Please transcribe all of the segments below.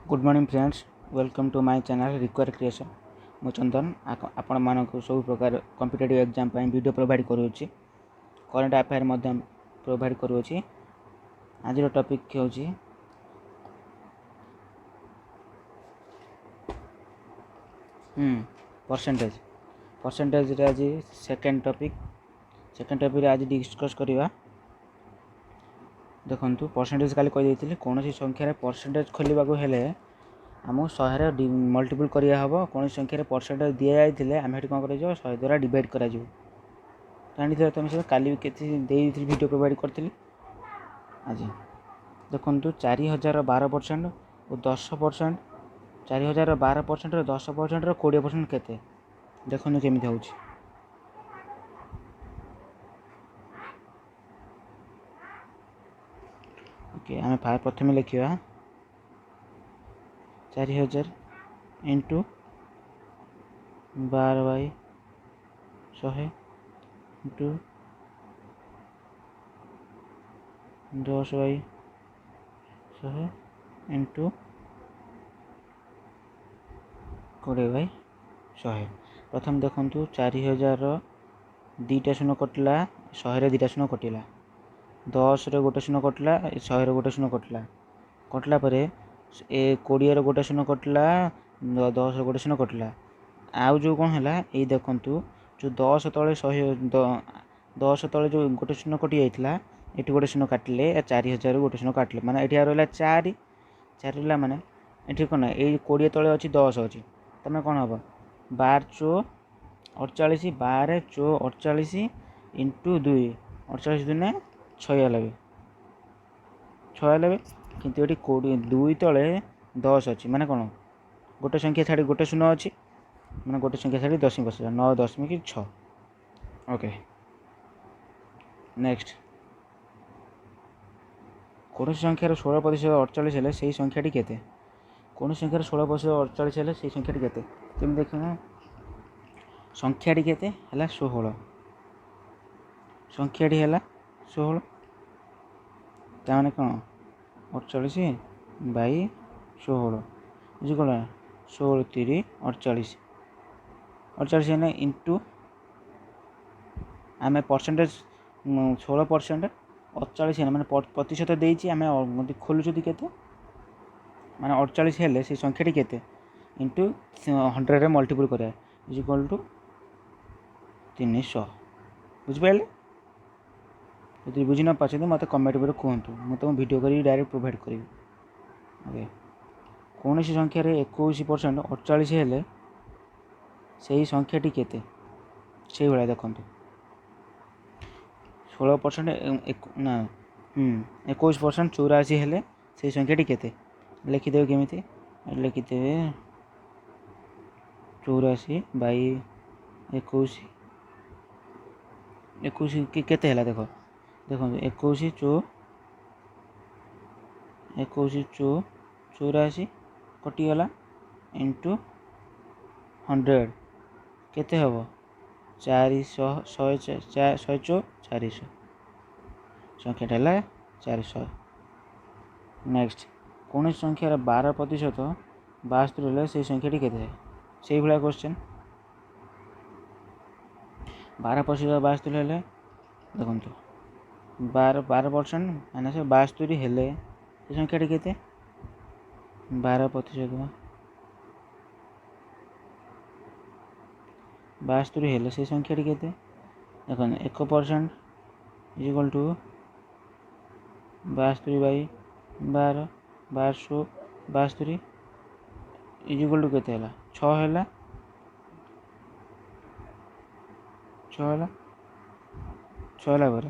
Good morning friends, welcome to my channel Require Creation. ମୁଁ ଚନ୍ଦନ, ଆପଣମାନଙ୍କୁ ସବୁ ପ୍ରକାର କମ୍ପିଟେଟିଭ୍ ଏକ୍ଜାମ୍ ପାଇଁ ଭିଡ଼ିଓ ପ୍ରୋଭାଇଡ଼ କରୁଅଛି, କରେଣ୍ଟ ଆଫେୟାର୍ ମଧ୍ୟ ପ୍ରୋଭାଇଡ଼ କରୁଅଛି। ଆଜିର ଟପିକ୍ ହେଉଛି ପରସେଣ୍ଟେଜ୍। ପରସେଣ୍ଟେଜ୍ରେ ଆଜି ସେକେଣ୍ଡ ଟପିକ୍। ସେକେଣ୍ଡ ଟପିକ୍ରେ ଆଜି ଡିସ୍କସ୍ କରିବା। ଦେଖନ୍ତୁ, ପରସେଣ୍ଟେଜ୍ କାଲି କହିଦେଇଥିଲି, କୌଣସି ସଂଖ୍ୟାରେ ପରସେଣ୍ଟେଜ୍ ଖୋଲିବାକୁ ହେଲେ ଆମକୁ 100ରେ ମଲ୍ଟିପୁଲ୍ କରିବା ହେବ। କୌଣସି ସଂଖ୍ୟାରେ ପରସେଣ୍ଟେଜ୍ ଦିଆଯାଇଥିଲେ ଆମେ ସେଠି କ'ଣ କରାଯିବ? 100 ଦ୍ୱାରା ଡିଭାଇଡ଼ କରାଯିବ। ଜାଣିଥିବ ତୁମେ ସେ କାଲି ବି କେତେ ଦେଇଥିଲି, ଭିଡ଼ିଓ ପ୍ରୋଭାଇଡ଼ କରିଥିଲି। ଆଜି ଦେଖନ୍ତୁ, 4012% ଓ 10%, 4012%ର 10%ର 20% କେତେ? ଦେଖନ୍ତୁ କେମିତି ହେଉଛି। ଓକେ, ଆମେ ପ୍ରଥମେ ଲେଖିବା 4000 into 12 Bai 100 into 10 Bai 100 into 20 Bai 100। ପ୍ରଥମେ ଦେଖନ୍ତୁ, 4000 ଦୁଇଟା ଶୂନ କଟିଲା, 100ରେ ଦୁଇଟା ଶୂନ କଟିଲା, 10ରେ ଗୋଟେ ଶୂନ କଟିଲା, 100ରେ ଗୋଟେ ଶୂନ କଟିଲା। କଟିଲା ପରେ ଏ 20ର ଗୋଟେ ଶୂନ କଟିଲା, 10ର ଗୋଟେ ଶୂନ କଟିଲା। ଆଉ ଯେଉଁ କ'ଣ ହେଲା? ଏଇ ଦେଖନ୍ତୁ, ଯେଉଁ 10 ତଳେ 100, 10 ତଳେ ଯେଉଁ ଗୋଟେ ଶୂନ କଟି ଯାଇଥିଲା, ଏଠି ଗୋଟେ ଶୂନ କାଟିଲେ, 4000ରୁ ଗୋଟେ ଶୂନ କାଟିଲେ, ମାନେ ଏଠି ଆଉ ରହିଲା 4। 4 ରହିଲା ମାନେ ଏଠି କ'ଣ? ଏଇ 20 ତଳେ ଅଛି 10 ଅଛି, ତମେ କ'ଣ ହେବ? 12 ଚଉ 48, 12 ଚଉ 48 ଇଣ୍ଟୁ 2, 48 ଦୁନେ 96, 96। କିନ୍ତୁ ଏଠି 20, 2 ତଳେ 10 ଅଛି, ମାନେ କ'ଣ? ଗୋଟେ ସଂଖ୍ୟା ଛାଡ଼ି ଗୋଟେ ଶୂନ ଅଛି, ମାନେ ଗୋଟେ ସଂଖ୍ୟା ଛାଡ଼ି ଦଶମିକ ବସିଲା, 9.6। ଓକେ, ନେକ୍ସଟ, କୌଣସି ସଂଖ୍ୟାର 16% 48 ହେଲେ ସେଇ ସଂଖ୍ୟାଟି କେତେ? କୌଣସି ସଂଖ୍ୟାର 16% 48 ହେଲେ ସେଇ ସଂଖ୍ୟାଟି କେତେ? କେମିତି ଦେଖିବା? ସଂଖ୍ୟାଟି କେତେ ହେଲା? 16। ସଂଖ୍ୟାଟି ହେଲା 16, ତାମାନେ କ'ଣ? 48 ବାଇ 16 ବୁଝିଗଲା, 16 ତିରି 48। 48 ହେଲେ ଇଣ୍ଟୁ ଆମେ ପରସେଣ୍ଟେଜ୍ 16% 48 ହେଲେ, ମାନେ ପ୍ରତିଶତ ଦେଇଛି, ଆମେ ଖୋଲୁଛନ୍ତି କେତେ, ମାନେ 48 ହେଲେ ସେ ସଂଖ୍ୟାଟି କେତେ ଇଣ୍ଟୁ 100ରେ ମଲ୍ଟିପୁଲ୍ କରିବା, is equal to 300। ବୁଝିପାରିଲେ? ଯଦି ବୁଝି ନ ପାରୁଛନ୍ତି, ମୋତେ କମେଣ୍ଟ ଉପରେ କୁହନ୍ତୁ, ମୁଁ ତୁମକୁ ଭିଡ଼ିଓ କରିକି ଡାଇରେକ୍ଟ ପ୍ରୋଭାଇଡ଼ କରିବି। ଓକେ, କୌଣସି ସଂଖ୍ୟାରେ 21% 48 ହେଲେ ସେହି ସଂଖ୍ୟାଟି କେତେ? ସେଇଭଳିଆ ଦେଖନ୍ତୁ, 16% ନା, 21% 84 ହେଲେ ସେଇ ସଂଖ୍ୟାଟି କେତେ? ଲେଖିଦେବେ କେମିତି? ଲେଖିଦେବେ 84 ବାଇ 21। 21 କେତେ ହେଲା? ଦେଖ, ଦେଖନ୍ତୁ, 21 ଚଉ, 21 ଚଉ 84 କଟିଗଲା, ଇଣ୍ଟୁ 100 କେତେ ହେବ? 400, 100, 100 ଚଉ 400। ସଂଖ୍ୟାଟା ହେଲା 400। ନେକ୍ସଟ, କୌଣସି ସଂଖ୍ୟାର 12% 72 ହେଲେ ସେଇ ସଂଖ୍ୟାଟି କେତେ? ସେଇଭଳିଆ କ୍ୱେଶ୍ଚନ୍। 12% 72 ହେଲେ, ଦେଖନ୍ତୁ, 12% ମାଇନସ୍ 72 ହେଲେ ସେ ସଂଖ୍ୟାଟି କେତେ? 12% 72 ହେଲେ ସେ ସଂଖ୍ୟାଟି କେତେ? ଦେଖନ୍ତୁ, 1% is equal to 72 by 12, ବାରଶହ 72 is equal to କେତେ ହେଲା? 6 ହେଲା, 6 ହେଲା। 6 ହେଲା ପରେ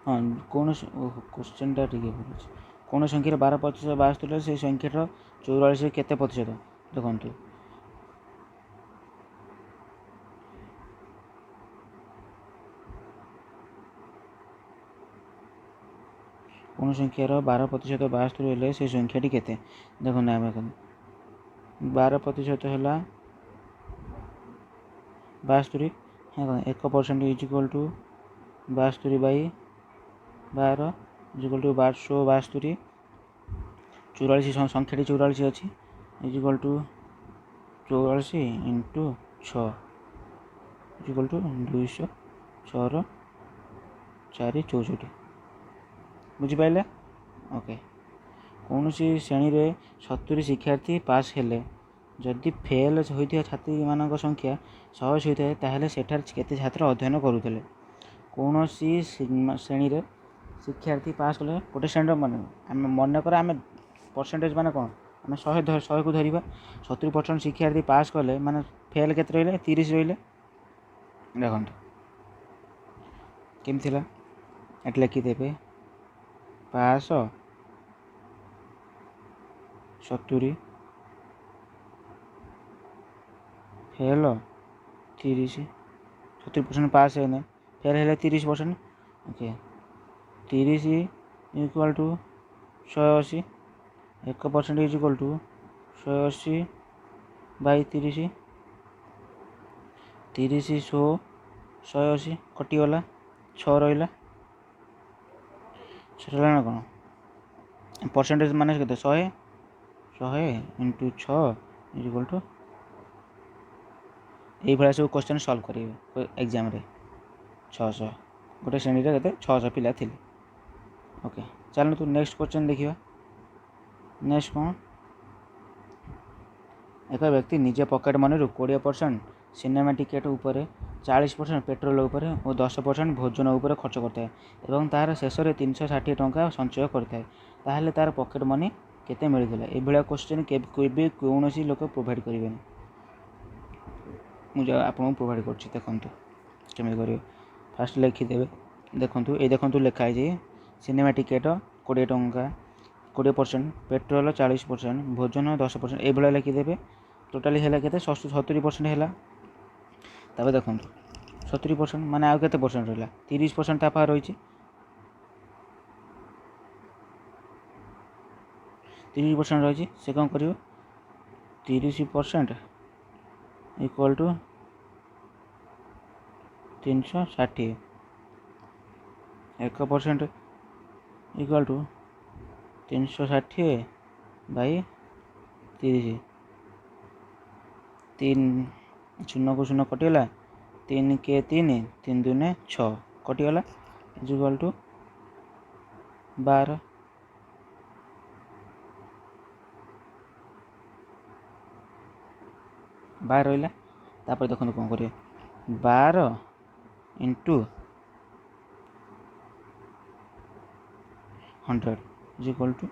ହଁ, କୌଣସି, ଓହୋ, କ୍ୱେଶ୍ଚନ୍ଟା ଟିକେ ଭୁଲ ଅଛି। କୌଣସି ସଂଖ୍ୟାରେ 12% 72 ହେଲେ ସେଇ ସଂଖ୍ୟାର 44 କେତେ ପ୍ରତିଶତ? ଦେଖନ୍ତୁ, କୌଣସି ସଂଖ୍ୟାର 12% 72 ହେଲେ ସେଇ ସଂଖ୍ୟାଟି କେତେ? ଦେଖନ୍ତୁ, ଆମେ ଦେଖନ୍ତୁ, 12% ହେଲା 72। 1% is equal to 72 by 12 is equal to ବାରଶହ 72। 44 ସଂଖ୍ୟାଟି 44 ଅଛି, is equal to 44 into 6 is equal to 200 6 4 64। ବୁଝିପାରିଲେ? ଓକେ। କୌଣସି ଶ୍ରେଣୀରେ 70 ଶିକ୍ଷାର୍ଥୀ ପାସ୍ ହେଲେ ଯଦି ଫେଲ୍ ହୋଇଥିବା ଛାତ୍ରୀମାନଙ୍କ ସଂଖ୍ୟା 100 ହୋଇଥାଏ, ତାହେଲେ ସେଠାରେ କେତେ ଛାତ୍ର ଅଧ୍ୟୟନ କରୁଥିଲେ? କୌଣସି ଶ୍ରେଣୀରେ ଶିକ୍ଷାର୍ଥୀ ପାସ୍ କଲେ, ଗୋଟେ ଶ୍ରେଣୀର, ମାନେ ଆମେ ମନେକର ଆମେ ପରସେଣ୍ଟେଜ୍ ମାନେ କ'ଣ, ଆମେ 100କୁ ଧରିବା। 70% ଶିକ୍ଷାର୍ଥୀ ପାସ୍ କଲେ ମାନେ ଫେଲ୍ କେତେ ରହିଲେ? 30 ରହିଲେ। ଦେଖନ୍ତୁ କେମିତି ଥିଲା, ଏଠି ଲେଖିଦେବେ ପାସ୍ 70, ଫେଲ୍ 30। 70% ପାସ୍ ହେଲେ, ଫେଲ୍ ହେଲେ 30%। Okay, 30 equal to 180। 1% is equal to 180 by 30। 30 180 କଟିଗଲା, 6 ରହିଲା। 6 ରହିଲା ନା କ'ଣ? ପରସେଣ୍ଟେଜ୍ ମାନେ କେତେ? 100। 100 ଇଣ୍ଟୁ 6 is equal to. ଏଇଭଳିଆ ସବୁ କ୍ୱେଶ୍ଚନ୍ ସଲ୍ଭ କରିବେ ଏକ୍ଜାମ୍ରେ। 600, ଗୋଟେ ଶ୍ରେଣୀରେ କେତେ? 600 ପିଲା ଥିଲେ। ଓକେ, ଚାଲନ୍ତୁ ନେକ୍ସଟ କ୍ୱେଶ୍ଚନ୍ ଦେଖିବା। ନେକ୍ସଟ କ'ଣ? ଏକ ବ୍ୟକ୍ତି ନିଜ ପକେଟ୍ ମନିରୁ 20% ସିନେମା ଟିକେଟ୍ ଉପରେ, 40% ପେଟ୍ରୋଲ ଉପରେ ଓ 10% ଭୋଜନ ଉପରେ ଖର୍ଚ୍ଚ କରିଥାଏ ଏବଂ ତାହାର ଶେଷରେ 360 ଟଙ୍କା ସଞ୍ଚୟ କରିଥାଏ, ତାହେଲେ ତାର ପକେଟ୍ ମନି କେତେ ମିଳିଥିଲା? ଏଭଳିଆ କ୍ୱେଶ୍ଚନ୍ କେବେ କୌଣସି ଲୋକ ପ୍ରୋଭାଇଡ଼ କରିବେନି। ମୁଁ ଯାହା ଆପଣଙ୍କୁ ପ୍ରୋଭାଇଡ଼ କରୁଛି, ଦେଖନ୍ତୁ କେମିତି କରିବେ। ଫାଷ୍ଟ ଲେଖିଦେବେ, ଦେଖନ୍ତୁ, ଏଇ ଦେଖନ୍ତୁ ଲେଖା ହେଇଛି, ସିନେମା ଟିକେଟ୍ 20 ଟଙ୍କା 20%, ପେଟ୍ରୋଲ 40%, ଭୋଜନ 10%, ଏଇଭଳିଆ ଲେଖିଦେବେ। ଟୋଟାଲି ହେଲା କେତେ? 70% ହେଲା। ତାପରେ ଦେଖନ୍ତୁ, 70% ମାନେ ଆଉ କେତେ ପରସେଣ୍ଟ ରହିଲା? 30% ତା ପାଖରେ ରହିଛି। 30% ରହିଛି। ସେ କ'ଣ କରିବ? 30% equal to 360, 1% equal to 360 by 30। 3 ଶୂନକୁ ଶୂନ କଟିଗଲା, 3 କେ 3, 3 ଦୁନେ 6 କଟିଗଲା, ଇକ୍ୱାଲ୍ ଟୁ 12। 12 ରହିଲା। ତାପରେ ଦେଖନ୍ତୁ କ'ଣ କରିବେ। 12 into 100 is equal to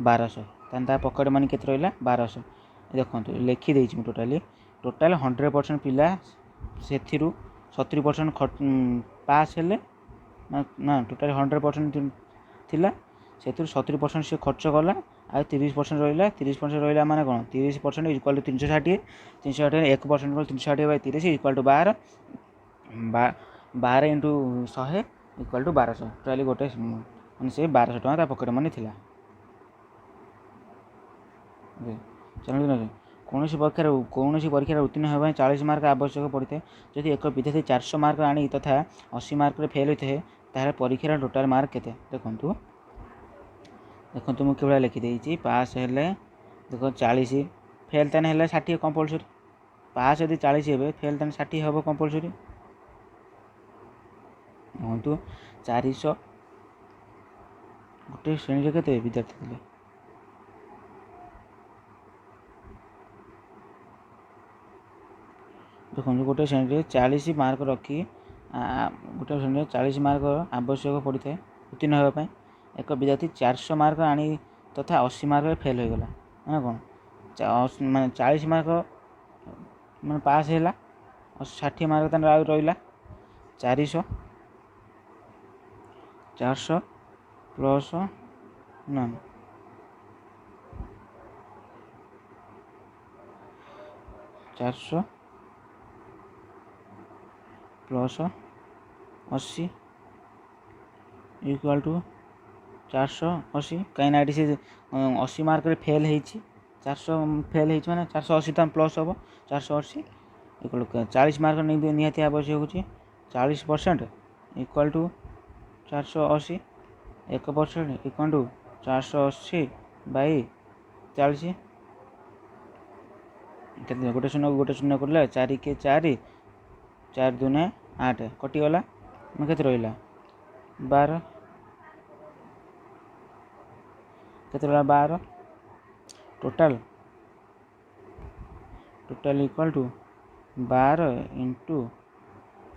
1200। ତାହେଲେ ତା ପକେଟ୍ ମନି କେତେ ରହିଲା? 1200। ଦେଖନ୍ତୁ, ଲେଖିଦେଇଛି ମୁଁ। ଟୋଟାଲି 100% ପିଲା, ସେଥିରୁ 70% ପାସ୍ ହେଲେ ନା, ଟୋଟାଲି 100% ଥିଲା, ସେଥିରୁ 70% ସେ ଖର୍ଚ୍ଚ କଲା, ଆଉ 30% ରହିଲା। 30% ରହିଲା ମାନେ କ'ଣ? 30% equal to 360। 360, 1% 360 Bai 30 equal to 12। 12 into 100 equal to 1200। Totally ଗୋଟେ ମାନେ ସେ 1200 ଟଙ୍କା ତା ପକେଟ୍ ମନି ଥିଲା। ଚାଲନ୍ତୁ, କୌଣସି ପରୀକ୍ଷାରେ ଉତ୍ତୀର୍ଣ୍ଣ ହେବା ପାଇଁ 40 ମାର୍କ ଆବଶ୍ୟକ ପଡ଼ିଥାଏ। ଯଦି ଏକ ବିଦ୍ୟାର୍ଥୀ 400 ମାର୍କ ଆଣି ତଥା 80 ମାର୍କରେ ଫେଲ୍ ହୋଇଥାଏ, ତାହେଲେ ପରୀକ୍ଷାର ଟୋଟାଲ୍ ମାର୍କ କେତେ? ଦେଖନ୍ତୁ, ଦେଖନ୍ତୁ, ମୁଁ କିଭଳିଆ ଲେଖିଦେଇଛି। ପାସ୍ ହେଲେ ଦେଖ 40, ଫେଲ୍ ତାହେଲେ ହେଲେ 60 କମ୍ପଲସରି। ପାସ୍ ଯଦି 40 ହେବେ, ଫେଲ୍ ତାହେଲେ 60 ହେବ କମ୍ପଲସରି। ଦେଖନ୍ତୁ, 400, ଗୋଟେ ଶ୍ରେଣୀରେ କେତେ ବିଦ୍ୟାର୍ଥୀ ଥିଲେ? ଦେଖନ୍ତୁ, ଗୋଟେ ଶ୍ରେଣୀରେ 40 ମାର୍କ ରଖି, ଗୋଟେ ଶ୍ରେଣୀରେ 40 ମାର୍କ ଆବଶ୍ୟକ ପଡ଼ିଥାଏ ଉତ୍ତୀର୍ଣ୍ଣ ହେବା ପାଇଁ। ଏକ ବିଦ୍ୟାର୍ଥୀ 400 ମାର୍କ ଆଣି ତଥା 80 ମାର୍କରେ ଫେଲ୍ ହୋଇଗଲା ମାନେ କ'ଣ? ମାନେ 40 ମାର୍କ ମାନେ ପାସ୍ ହେଲା, 60 ମାର୍କ ତାହେଲେ ଆଉ ରହିଲା। 400 ପ୍ଲସ୍ ନା, 400 ପ୍ଲସ୍ 80 ଇକ୍ୱାଲ୍ ଟୁ 480। କାହିଁକିନା ଏଠି ସେ 80 ମାର୍କରେ ଫେଲ୍ ହେଇଛି। 400 ଫେଲ୍ ହେଇଛି ମାନେ 480 ତ ପ୍ଲସ୍ ହେବ। 480 ଇକ୍ୱାଲ୍ 40 ମାର୍କ ନିହାତି ଆବଶ୍ୟକ ହେଉଛି। 40% equal to 480। 1% equal to 480 by 40। କେତେ? ଗୋଟେ ଶୂନ, ଗୋଟେ ଶୂନ କଟିଲା। ଚାରି କେ ଚାରି, ଚାରି ଦୁନେ ଆଠ, କଟିଗଲା। କେତେ ରହିଲା? 12। କେତେ ରହିଲା? 12। Total equal to 12 into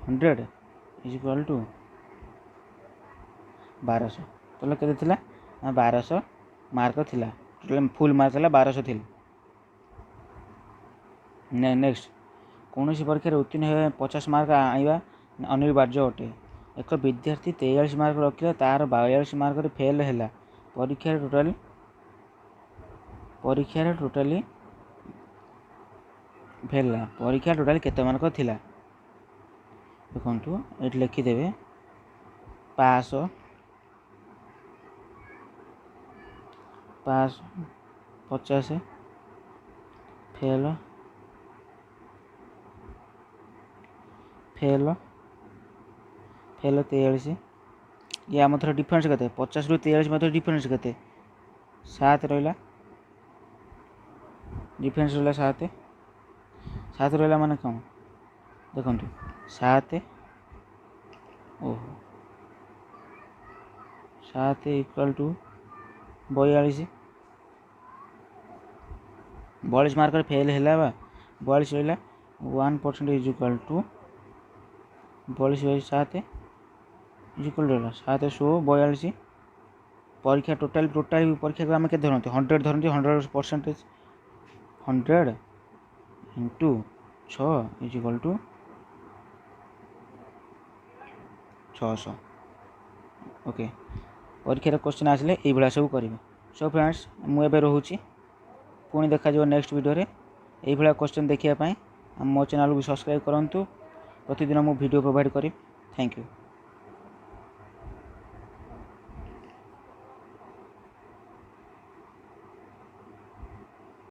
100 is equal to 1200। ତାହେଲେ କେତେ ଥିଲା ନା 1200 ମାର୍କ ଥିଲା। ଟୋଟାଲ୍ ଫୁଲ୍ ମାର୍କ ଥିଲା 1200 ଥିଲା। ନେକ୍ସଟ, କୌଣସି ପରୀକ୍ଷାରେ ଉତ୍ତୀର୍ଣ୍ଣ ହେବା ପାଇଁ 50 ମାର୍କ ଆଣିବା ଅନିବାର୍ଯ୍ୟ ଅଟେ। ଏକ ବିଦ୍ୟାର୍ଥୀ 43 ମାର୍କ ରଖିଲା, ତାର 42 ମାର୍କରେ ଫେଲ୍ ହେଲା। ପରୀକ୍ଷାରେ ଟୋଟାଲି ଫେଲ୍ ହେଲା। ପରୀକ୍ଷା ଟୋଟାଲି କେତେ ମାର୍କ ଥିଲା? ଦେଖନ୍ତୁ, ଏଇଠି ଲେଖିଦେବେ ପାସ୍ 50, ଫେଲ୍ ଫେଲ୍ ଫେଲ୍ 43। ଇଏ ଆମ ଥର ଡିଫରେନ୍ସ କେତେ? 50ରୁ 43 ମଧ୍ୟରେ ଡିଫରେନ୍ସ କେତେ? 7 ରହିଲା। ଡିଫରେନ୍ସ ରହିଲା 7। 7 ରହିଲା ମାନେ କ'ଣ? ଦେଖନ୍ତୁ, 7, ଓହୋ, 7 ଇକ୍ୱାଲ୍ ଟୁ 42। 42 ମାର୍କରେ ଫେଲ୍ ହେଲା ବା 42 ରହିଲା। 1% is equal to 42 by 7 is equal ରହିଲା ସାତ ଷୋହଳ 42। ପରୀକ୍ଷା ଟୋଟାଲ୍ ପରୀକ୍ଷାକୁ ଆମେ କେତେ ଧରନ୍ତି? 100 ଧରନ୍ତି। 100 percentage, 100 into 6 is equal to 600। Okay, ପରୀକ୍ଷାରେ କ୍ୱେଶ୍ଚିନ୍ ଆସିଲେ ଏଇଭଳିଆ ସବୁ କରିବେ। ସୋ ଫ୍ରେଣ୍ଡସ୍, ମୁଁ ଏବେ ରହୁଛି, ପୁଣି ଦେଖାଯିବ ନେକ୍ସଟ ଭିଡ଼ିଓରେ। ଏଇଭଳିଆ କ୍ୱେଶ୍ଚିନ୍ ଦେଖିବା ପାଇଁ ମୋ ଚ୍ୟାନେଲକୁ ସବସ୍କ୍ରାଇବ୍ କରନ୍ତୁ। ପ୍ରତିଦିନ ମୁଁ ଭିଡ଼ିଓ ପ୍ରୋଭାଇଡ଼ କରିବି। Thank you.